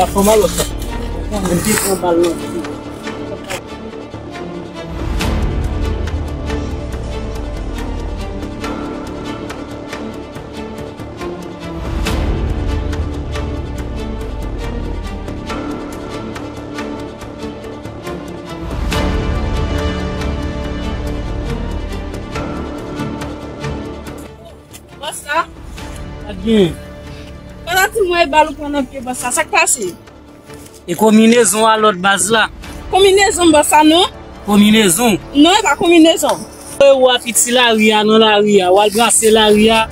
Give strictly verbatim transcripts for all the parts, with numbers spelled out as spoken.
Sa fè mal, sa. Mwen te pran bal nan. Bòs la? Sa k gen? Pandan ti mwen e bal ou pran nan pye bòs la, sa k pase? E konminezon a lòt baz la. Konminezon bòs la non? Konminezon. Non, e pa konminezon. Ou a piti lari a nan lari a, w al brase lari a,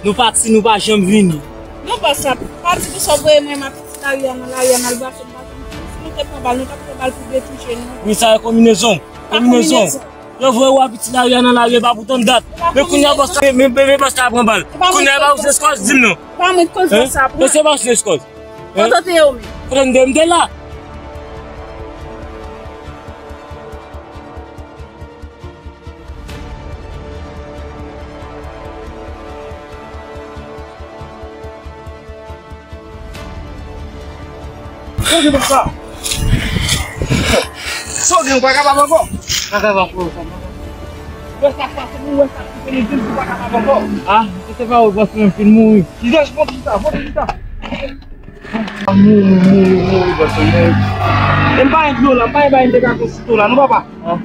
nou pati, nou pa janm vini. Non bòs la, pa di pou sa w voye mwen, m a piti lari a nan lari a, n al brase, n pa janm vini. Si nou te pran bal, nou t ap pran bal pou detouche nou. Wi, sa e konminezon. Konminezon. Yo voye w a piti lari a nan lari a, e pa pou tann dat. Men kounye a bòs la, men, men, men bòs la pran bal. Kounye a e pa ou se eskòt, di m non. Pa mwen k koz bòs la pran. Hein? Men se pa ou se eskòt. Kote w te ye w menm? Kote m te, m te la. Kote bòs la? Sa w gen, ou pa kapab ankò? Pa kapab ankò, sa m pa kapab. Ou wè sa k pase, ou wè sa k pase, li di m ou pa kapab ankò. Ah, se pa ou, bòs mwen fin mouri. Kizès, bon, chita, bon, chita. Mouri, mouri, mouri, bòs mwen, mouri. E m pa gen dlo la, m pa gen bagay m te ka konsilte w la, non, papa? Ah.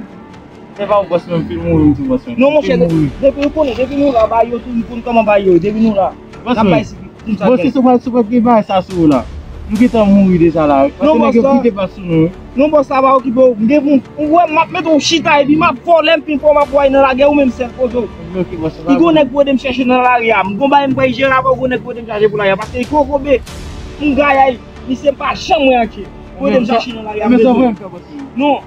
Se pa ou, bòs mwen, m fin mouri, m di bòs mwen. Non, monchè, depi, depi ou konnen, depi nou la, ba yo tou, nou konn kòman ba yo, depi nou la, n ap bay sipòt. Bòs, si w pa t, si w pa t gen bagay sa sou ou la, nou gentan mouri deja la, wi. Paske nèg yo kite bal sou nou, wi. Non, bòs la pa okipe w. M gen pou, ou wè, m ap mete w chita epi m ap vòlè, m fin fè w, m ap voye nan lagè, ou menm sèl poze w. Pi gwo nèg pou ede m chèche nan lari a. M gon bagay m pral jere avè w, gon nèg pou ede m chache pou lari a. Paske kokobe, m gayay, misye m pa janm wè antye. Pou ede m chache nan lari a, m bezwen. Non.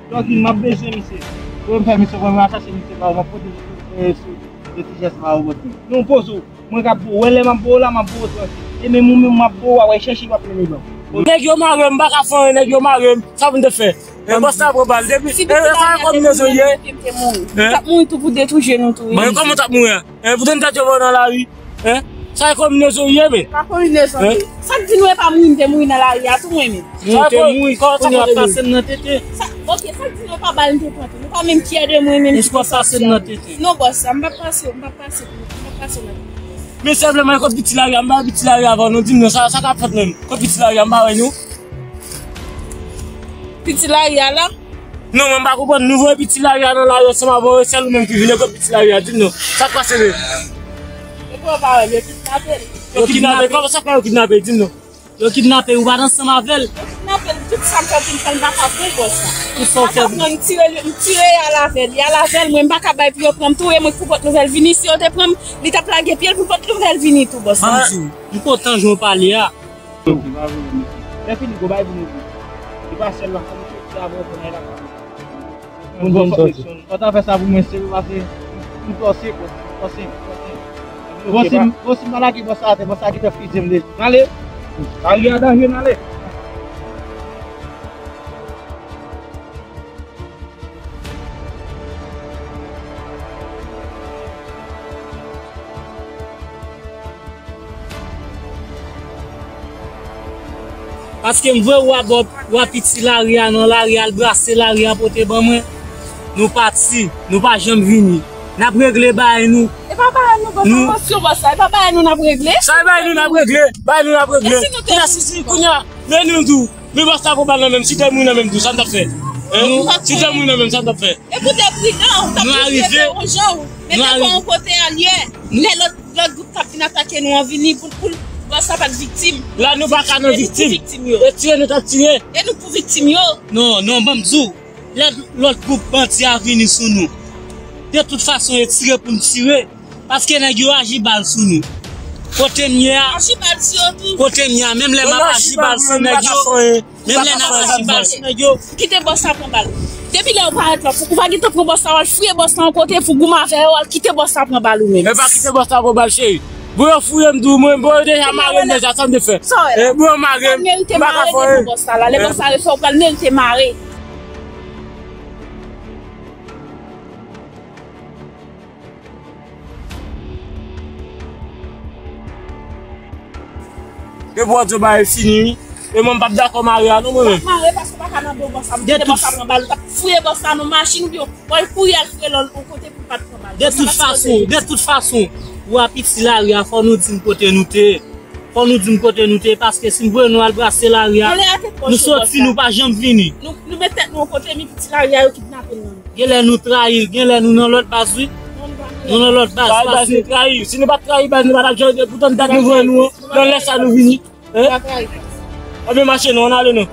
Dòkil, m ap bezwen misye. Pou m fè misye, pou m al chache misye ba ou, m ap pote, eh, sou, de ti jès ba ou, bòs mwen. Non, poze w. Mwen k ap bo, wè lè m ap bo w la, m ap bo w tou. E menm ou menm m ap bo w, w a wè chèche w ap mennen ban. Nèg yo mare m, m pa ka fè anyen, nèg yo mare m. Sa pou m te fè? E bòs la pran bal depi. Si pitit la te mouri, m t ap mouri tou pou detouche nou tou, wi. Bon, kòman w t ap mouri a? Hein, pou tande dat yo ba w nan lari. Hein? Sa e konminezon w ye, men. Pa konminezon, men. Sa k di nou e pa mouri, m te mouri nan lari a tou mwen menm. Nou te mouri, kounye a pase m nan tete. Sa, ok, sa k di nou e pa bal m te pran tou. Nou pa menm fyè de mwen menm. Eskòt pase m nan tete. Non, bòs la, m p ap pase, m p ap pase, m p ap pase nan tete. Men sèlman, kot piti lari a, m pa piti lari a avan, non, di m non, sa, sa k ap fèt menm. Kot piti lari a, m pa wè nou. Piti lari a la? Non, mwen m pa konprann. Nou voye piti lari a nan lari ansanm avè w, e sèl ou menm ki vini, e kot piti lari a, di m non. Sa k pase menm? E kòman w pa wè l, yo kidnape l. Yo kidnape, kòman sa fè yo kidnape, di m non. Yo kidnape, ou pa t ansanm avè l. Yo kidnape l, tout sa m fè pou m fè l, m pa ka pran bòs la. Tout sa w fè. M pa ka pran, m tire li, m tire y al avè l, y al avè l, mwen m pa ka bay pou yo pran m tou, e mwen k pou pot nouvèl vini, si yo te pran m, li t ap lage pye l pou pot nouvèl vini tou, bòs la. Ban m di w, m kontan jan w pale a. Lè fini, gon bagay pou nou di. Li pa sèl la, fò nou soti avè w pou n al lakay. Moun bon fòk mesye, nou kontan fè sa pou mwen, se pase m tòse, bòs, m tòse, m tòse. Bon, si m, bon, si m pa lage bòs la atè, bòs la gentan fize m deja. N ale. Lari a danje, n ale. Paske m voye w a bò, w a piti lari a nan lari a, al brase lari a pote ban mwen. Nou pati, nou pa janm vini. N ap regle bagay nou. E pa bagay nou, bòs, nou, attention, bòs, sa, e pa bagay nou n ap regle. Sa e bagay nou n ap regle, bagay nou n ap regle. E si nou te... Kounye a, si, si, kounye a, men nou tou. Men bòs la pran bal nan men m, si te mouri nan men m tou, sa n t ap fè? Hein? Si te mouri nan men m, sa n t ap fè? Ekoute, pridan, ou t ap toujou rete yon jan, ou mete kò w yon kote a, lè, lè lòt, lòt gwoup t ap vin atake nou an vini pou, pou bòs la pa t viktim. La, nou pa ka nan viktim. E nou pou viktim yo. E tire, nou t ap tire. E nou pou viktim yo. Non, non, ban m di w, lè lòt gwoup bandi a vini sou nou, de tout fason, e tire pou n tire. Paske nèg yo aji bal sou nou. Kote m ye a, aji bal sou yo tou. Kote m ye a, menm lè m ap aji bal sou nèg yo, menm lè n ap aji bal sou nèg yo. Kite bòs la pran bal. Depi lè ou parèt la, ou pa gentan pran bòs la, w al fouye bòs la yon kote pou goumen avè yo, w al kite bòs la pran bal ou menm. E pa kite bòs la pran bal, cheri. Bon, yo fouye m tou, mwen, bon, yo deja mare m deja, sa m te fè? E, bon, yo mare m, m pa ka fè anyen. Lè bòs la refè, ou pral merite mare. Depi w di w bagay fini, wi. E mwen, m p ap dakò mare a non, mwen menm. Mare paske w pa ka nan do bòs la, m kite bòs la pran bal, ou t ap fouye bòs la nan machin oubyen w al kouri al fouye l yon kote pou l pa t pran bal. De tout fason, de tout fason, w a piti lari a, fò nou di m kote nou te ye. Fò nou di m kote nou te ye, paske si n voye nou al brase lari a, nou soti, nou pa janm vini. Nou, nou met tèt nou yon kote, men piti lari a, yo kidnape n nan. Genlè nou trayi l, genlè nou nan lòt baz, wi. Nou nan lòt baz, paske nou trayi l. Si nou pa t trayi baz, nou pa t ap janm, poutan dat nou voye nou an, nan lè sa nou vini. Hein? Ebyen mache non, ann ale non.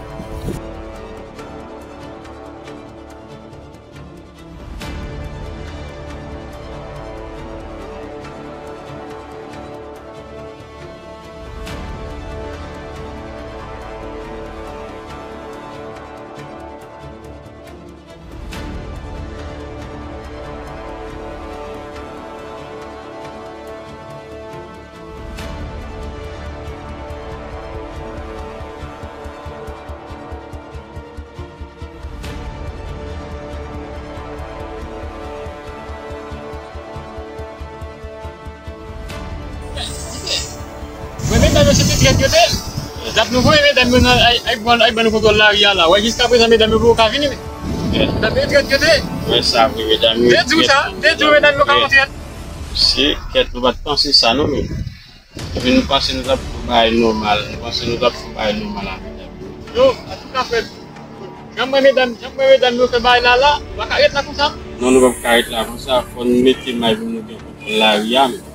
Mwen, medam yo, se te trèt yo te ye. Dat nou voye medam yo nan, ay, ay, ban, ay, ban nou kontwòl lari a la. Wè, jiskaprezan, medam yo poko ka vini, men. Dat yo trèt yo te ye. Mwen, sa vre, medam yo. Te di w sa, te di w medam yo ka yon trèt. Se kèt, nou pa t panse sa, non, men. Epi nou panse nou t ap fè bagay nòmal, nou panse nou t ap fè bagay nòmal a medam yo. Yo, an tou ka, frè, jan m wè medam, jan m wè medam yo fè bagay la la, nou pa ka ret la konsa. Non, nou p ap ka ret la konsa, fò nou mete may pou nou gen kontwòl lari a, men.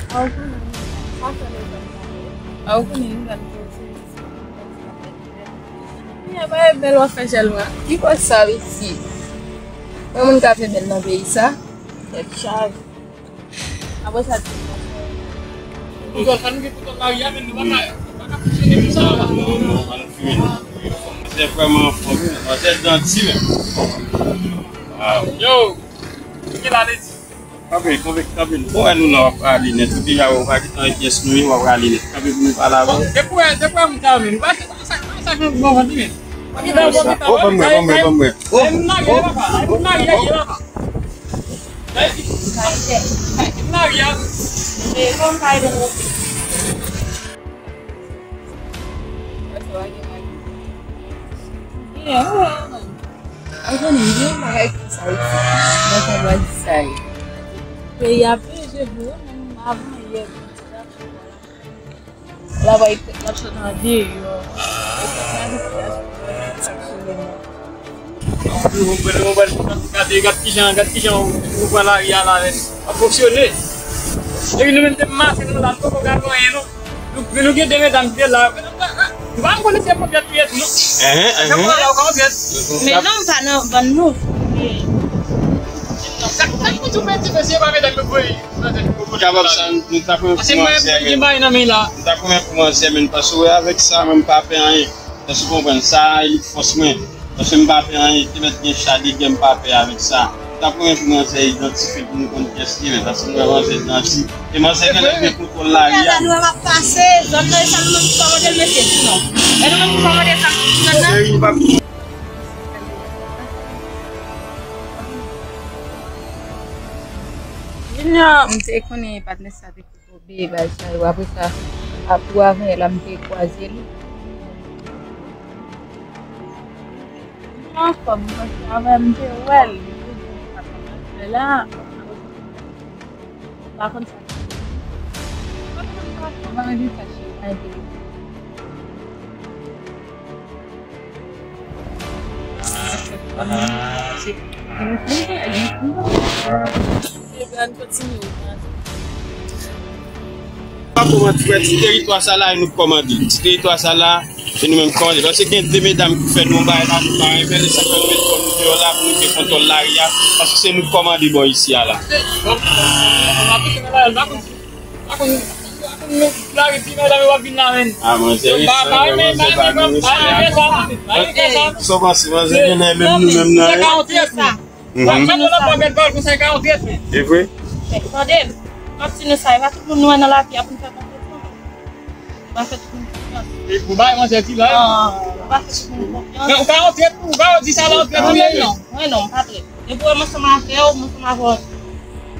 A, ou konnen, sa fè lontan m pa wè w. A, ou konnen, nou pral poze. Mwen pa wè bèl w ap fè sèlman. Ki fòs sa, mesye? Mwen, moun ka fè bèl nan peyi sa? Tèt chaje. Apre sa, di m konsa. Kouzòl, sa nou gen kouzòl lari a, men nou pa ka, nou pa ka fonksyone konsa, papa. Non, non, non, ann fini. Manzè vrèman anfòm, wi. Manzè danti, menm. Waw. Yo, ki la, ledi? Kanpe, kanpe, kanpe. Bon, wè nou la, w ap rale nèt. Ou deja wè, ou pa gentan wè kiyès nou ye, w ap rale nèt. Kanpe pou nou pale avè w. Depi wè, depi wè moun sa yo menm. Wè, se, wè, sa, wè, sa, gen bon vant li menm. Wè, gen bon vant li. Oh, ban m wè, ban m wè, ban m wè. Oh, oh, oh. Ay, moun marye, papa. Ay, moun marye, papa. Ay, moun marye, a. E, kòm pa ede nou. Wè, sa va gen mari. Gen, wè, wè. Ou konnen, gen yon bagay konsa isi. Mwen konn wè di sa ye. Peyi a beze vre, menm avan yè, Bondye t ap fè bagay. La, bay tèt la chante an deyò. E tèt la vin fè sa sou mwen. Gade, gade kijan, gade kijan ou, ou pran lari a la, men. Ap fonksyone. Epi nou menm te mache nou la, nou poko ka fè anyen, non. Nou, men nou gen de medam ki te la. Nou pa konn si se pwòp tèt li ye tou, non. Ehn, ehn. Se pwòp la, ou konn tèt. Men non, m pa nan bann nou. Sa, sa pou tou pèdi, mesye, pa medam yo voye. Kapab sa, nou ta pran pou manzè, men. Nou ta pran pou manzè, men, paske w wè avèk sa, men m pa pè anyen. Èske w konprann? Sa a, e li k fòs mwen. Paske m pa pè anyen, te mèt gen cha de gè, m pa pè avèk sa. M ta pran pou manzè idantifye pou nou konn kiyès li ye, men paske m wè manzè danti. E manzè genlè gen kontwòl lari a. Gade, nou wè m ap pase, zòn nan, e sa nou menm ki kòmande l, mesye, sinon. E nou menm ki kòmande sa, zòn nan. Junior, m te konnen patnè sa te Obe bagay sa yo. Apre sa, ap tou avan yè la, m te kwaze li. Li anfòm, paske avan m te wè l, li te di m pa konn sa l ap fè la. M pa konn sa l ap fè. M pa konn sa l ap fè, m pa konn sa l ap fè. Pa kòmande, frè, ti teritwa sa la, e nou k kòmande. Ti teritwa sa la, e nou menm k kòmande. Paske gen de medam ki fè nou yon bagay la, nou pa renmen, e sa fè nou met kò nou deyò la pou nou gen kontwòl lari a. Paske se nou k kòmande bò isi a la. Pa konn, pa konn, nou, lari ti medam yo ap vin la, menn. Ah, manzè, wi, sa, manzè, pa gen respè, pa gen respè. Sa w panse, manzè, gen nan menm nou menm nan, hein? Mhm. E vre? Tande, m ap di nou sa, e pa tout moun nou wè nan lavi a pou n fè konfyans, non. Pa fè tout moun konfyans. E pou bay manzè ti la, hein? Ah. Pa fè moun konfyans. Men ou ka rantre tou, ou ka di sa la rantre tou. Non, non, non, mwen non, m pa trèt. Depi w wè m ansanm avè w, m ansanm avè w.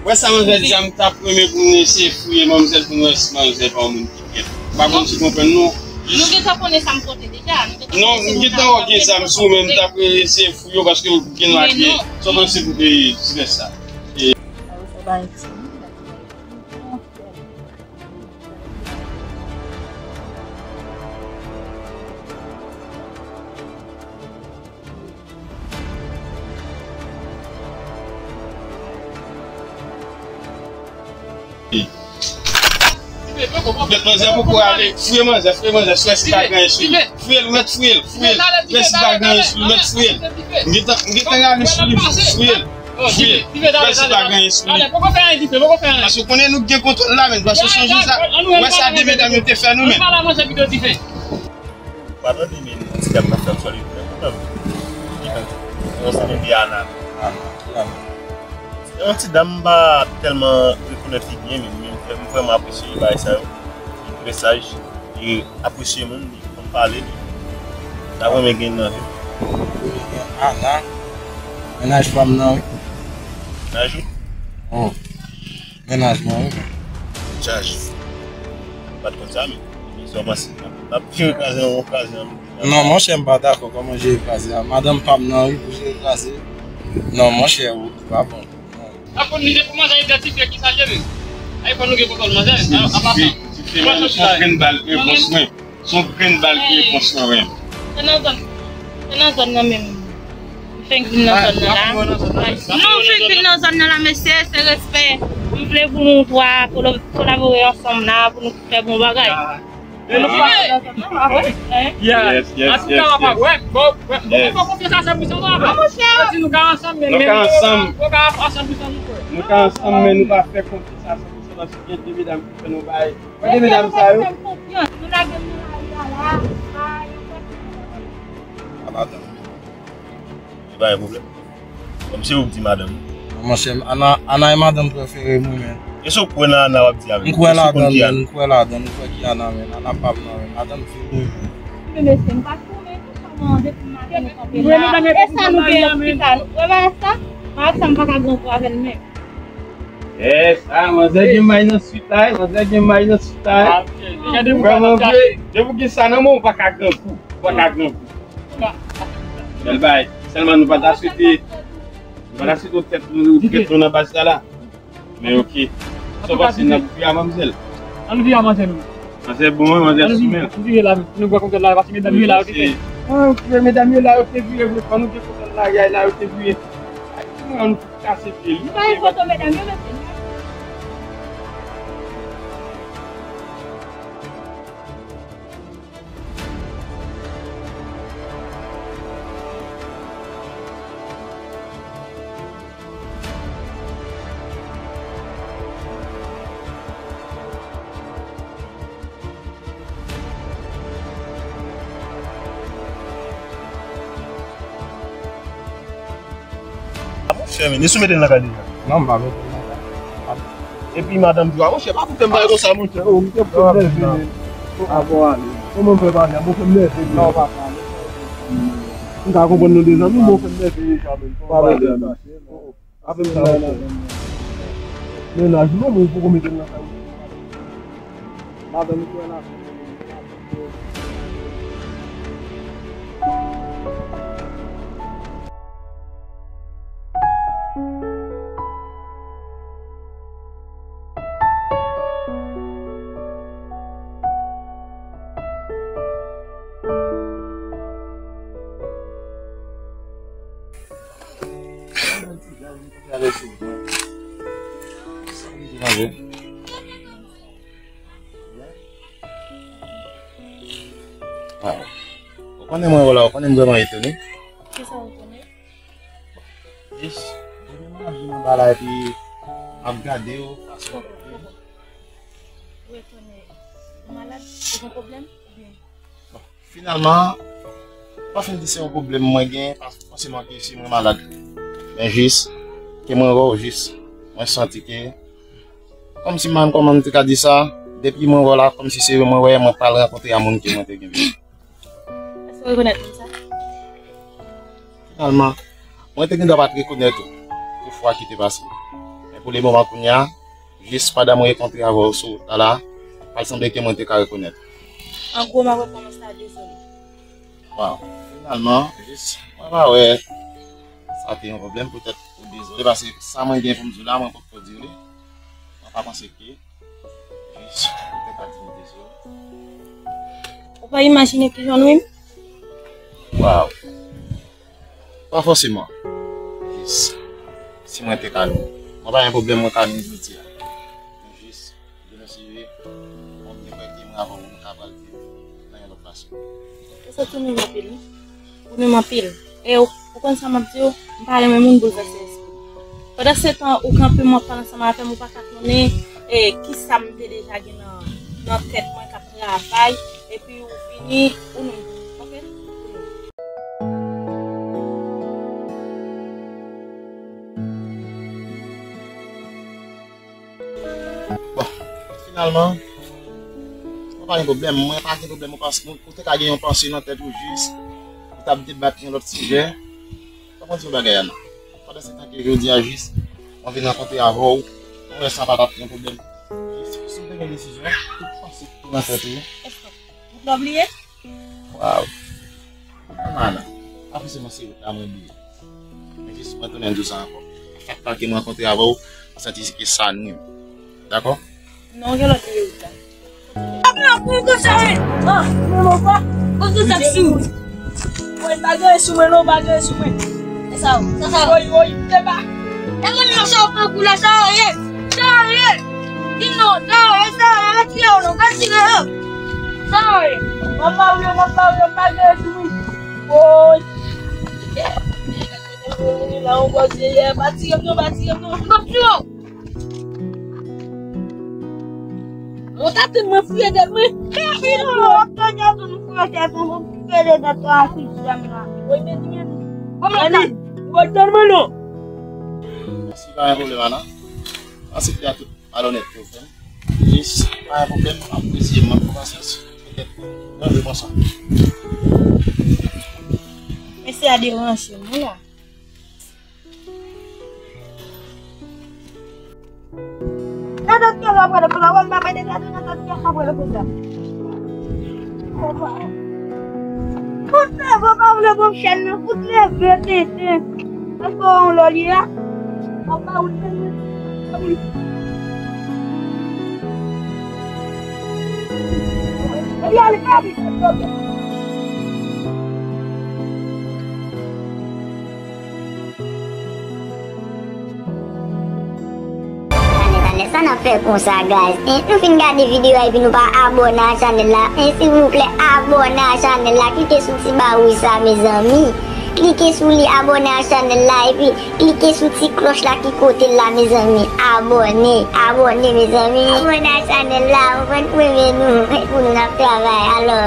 Wè sa manzè di a, m t ap renmen pou nou eseye fouye manzè pou nou wè si manzè pa yon moun ki trèt. M pa konn si w konprann non. Nou gentan konnen sa m pote deja. Non, m gentan wè w gen zam sou ou, men m t ap eseye fouye w paske w gen lage. Sa w panse pou peyi silès la? Mèt manzè poko ale. Fouye manzè, fouye manzè, si pa gen anyen sou li. Fouye l, mèt fouye l, fouye l. Mèt si pa gen anyen sou li, mèt fouye l. M gentan, m gentan rale sou li, fouye l. Fouye l. Mèt si pa gen anyen sou li. Paske w konnen nou gen kontwòl la, men, paske se yon jan sa, wè sa de medam yo te fè nou, men. Ou pa tande, men, yon ti dam k ap fè m sòlid, men, kanmenm. Yon seri de ana. Ana, ki ana? Se yon ti dam m pa tèlman rekonèt li byen, men, men m vrèman apresye bagay sa yo. Li trè saj, li apresye moun, li konn pale, li ta renmen gen nan vi m. Ana, mennaj pa m nan, wi. Mennaj ou? Oh. Mennaj mwen, wi, men. Chaj. M pa t konn sa, men. Men sa w panse? N ap, n ap vire kraze yon kraze an. Non, monchè, m pa dakò. Kòman jere kraze a? Madanm pa m nan, wi, pou jere kraze. Non, monchè, ou pa bon. Non. Apre, nou depi manzè idantifye ki sa l ye, men. Ay, fò nou gen kontwòl manzè. A, apa sa. Ti fi, ti fi, mwen, se yon grenn bal repons mwen. Se yon grenn bal ki repons mwen menm. Se nan zòn, se nan zòn nan menm. M fenk vin nan zòn nan la. Non, m fenk vin nan zòn nan la, mesye, se respè. M vle pou nou twa kolo-, kolabore ansanm la, pou nou fè bon bagay. Yes, yes, yes, yes. Antouka, papa, wè, bon, wè, bon, fè konfyans a san pou san, papa. Yo di nou ka ansanm, men, men nou ka ansanm. Nou ka ansanm, men nou pa fè konfyans a san pou san, paske gen de medam ki fè nou bay. Kote medam sa yo? Fè nou fè m konfyans. Nou lage m nan lari a la. A, madanm. Se pa yon pwoblèm. Kòm se ou k di madanm. Monchè, Ana, Ana e madanm prefere m, wi, men. E sa w kwè nan Ana w ap di a, men? M kwè ladan l, men. M kwè ladan l. M kwè ki Ana, men. Ana pa m nan, men. Madanm fini. Men mesye, m pa t konnen tou kòman depi maten nou kanpe la. E sa nou gen yon pita nou. Wè bagay sa? Bagay sa m pa ka gen pou avè l menm. Yes, ah, manzè gen may nan swit la, eh, manzè gen may nan swit la, eh. Vrèman vre, depi w gen sa nan men w, ou pa ka grangou, ou pa ka grangou. Bèl bay, sèlman nou pa ta swete, nou pa ta swete tèt nou, tèt nou nan baz la la. Men oke. Sa w panse n ap vire a manzè? Ann vire a manzè nou. Manzè bon, manzè sou men. Ann vire la, nou bwè kontwòl la, paske medam yo la, yo te fè. Ah, ok, medam yo la, yo te vire vre, fò nou gen kontwòl la, yay la, yo te vire. Ay, nou, nou Kase pye li. Bay foto medam yo, mesye. A monchè, men, e si w mete l nan kay deja? Non, m pa mete l nan kay. Epi madanm di w, a monchè, pa fout fè m bagay konsa, monchè. Oh, m te fè m nève, men. A bon, ale. Kòman m fè pale? Bon, fè m nève, men. Non, papa. M ka konprann nou de zanmi, bon, fè m nève deja, men. Fò m pale, men. Apre m sa, mennaj ou non, mwen poko mete l nan kay ou. Madanm ou kwè nan Ou konnen mwen wè w la, ou konnen m vrèman etone. Kisa ou konnen? Jis, depi m ap vin anba la epi m ap gade w, fason w ap viv. Ou etone, ou malad, ou gen pwoblèm, oubyen? Finalman, m pa fin di se yon pwoblèm mwen gen, pa fòseman ke si mwen malad. Men jis, ke mwen wè w jis, mwen santi ke, kòmsi m pa konn kòman m te ka di sa, depi mwen wè w la, kòmsi se mwen wè, mwen pral rankontre a moun ke mwen te gen. Rekonèt moun sa? Finalman, mwen te gendwa pa t rekonèt ou pou fwa ki te pase. Men pou le moman kounye a, jis pandan mwen rekontre avè w sou wout la la, pa t sanble ke mwen te ka rekonèt ou. An gwo, m ap reponn w sa, dezole. Waw, finalman, jis, mwen pa wè sa te yon pwoblèm, poutèt ou dezole, paske sa mwen gen pou m di w la, mwen potko di w li. Mwen pa panse ke Jis, ou te ka di m dezole. Ou pa imajine kijan w nwi m? Waw. Pa fòseman. Jis, si mwen te ka nwi. Mwen pa gen pwoblèm, mwen ka nwi jodi a. Men jis, demen si Dye vle, mwen vle kwè ke mwen avè w, nou ka pral viv nan yon lòt fason. Ou santi w nwi m anpil, wi. Ou nwi m anpil. E ou, ou konn sa m ap di w? M pa renmen moun boulvèse lespri m. Pandan se tan ou kanpe m w ap pale ansanm avè m, ou pa ka konnen, e, kisa m te deja gen nan, nan tèt mwen k ap travay, epi ou vini, ou nwi m. Oke? Ou nwi m. Bon, finalman, mwen pa gen pwoblèm. Mwen pa gen pwoblèm, ou pas-, ou te ka gen yon panse nan tèt ou jis, ou t ap debat yon lòt sijè. Kòman di yon bagay a non? Pandan se tan ke jodi a jis, mwen vin rankontre avè w, mwen wè sa pa t ap yon pwoblèm. Jis, si w te gen desizyon, tout panse ki te nan tèt ou. Ou bliye? Waw. Ana, pa fòseman se wout la mwen bliye. Men jis mwen tounen di w sa ankò. Chak fwa ke mwen rankontre avè w, mwen santi ke sa nwi m. Dakò? Non, gen lòt nimewo la. Ap nan kou konsa, wi. Ah, men mwen pa. Konsa sa sou. Woy, pa gen sou mwen, non, pa gen sou mwen. Sa sa, sa sa. Woy, woy, te ba. E mwen nan sa w pran kou la, sa w ye. Sa w ye. Di non, sa w ye, sa w ye, retire w non, retire w. Sa w ye. Mwen pa w yo, mwen pa w yo, pa gen sou mwen. Woy. La, on va dire, pa tire m non, pa tire m non. Mwen pa w yo. Ou ta tann mwen fouye tèt mwen. Epi nou, w ap tann yo tou, nou fouye tèt nou, nou fouye tèt nou, a fouye tèt mwen la. Woy, men di men. Bon, men di. Woy, tann mwen non. Si pa gen pwoblèm, Ana. Aksepte a tout malonèt ke w fè m. Jis, pa gen pwoblèm, apresye, mande pasyans. Petèt, nan de konsa. Mesye a deranje mwen la. Nan dòt kè w ap pale konsa, wè m pa pale nan dòt kè w ap pale konsa. Fout leve, w pa vle bon chèn nan, fout leve, tenten. Èske w yon lò l ye a? W ap ba ou tenten. Epi ale, ale. Tanè, tanè, sa n ap fè konsa, guys? Hein? Nou fin gade videyo a epi nou pa abòne a chanèl la. Hein, silvouplè, abòne a chanèl la. Klike sou ti ba wouj sa, mezanmi. Klike sou li, abòne a chanèl la, epi klike sou ti klòch la ki kote l la, mezanmi. Abòne, abòne, mezanmi. Abòne a chanèl la, ou konprann, pou renmen nou, pou nou n ap travay. Alò.